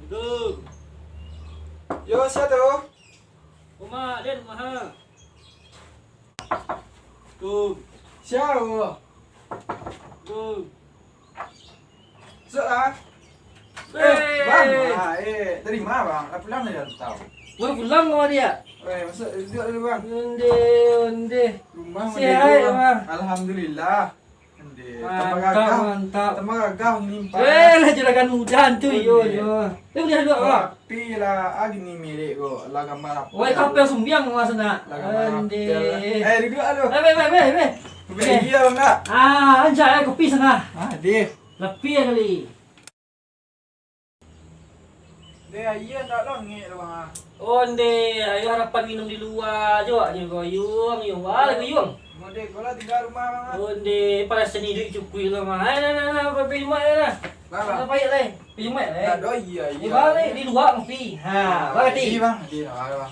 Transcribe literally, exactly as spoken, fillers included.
Dum. Yo, sia tu? Uma, den uma. Dum. Sia tu? Dum. Masuk lah. Eh, eh, bang. Ah, eh, dari ma, bang? Lah pulang dari rantau? Baru pulang kau dia? Eh, masuk, duduk dulu, bang. Onde, onde. Rumah sehat, bang? Alhamdulillah. Onde. Mantap, tambah gagah, mantap. Tambah gagah ni, Pak. Eh, lah juragan muda tu, yo, yo. Eh, udah duduk, bang. Tapi lah, ah, gini mirip ko, lah gambar apa? Woi, kapel sumbiang mah sana. Lah gambar apa? Onde. Eh, duduk dulu. Eh, be, be, be, be. Be, iya, bang, nak? Ah, anjak, eh, kopi sana. Ah, deh. Lapih kali. Deh, aia ndak langik tu, bang, ah. Onde, ayo harapan minum di lua jo, ajo goyuang, yung. Wah, lagi yung. Model ko lah tinggal rumah, bang, ah. Onde, pada seni duit cukuik lah, bang. Ayo, nah, nah, nah, pergi rumah, ayo, nah. Lah, bang. Nah, payah, leh. Pergi rumah, leh. Ndak do, iya, iya. Balik di lua ngopi. Ha, bang, hati. Iya, bang. Iya, bang.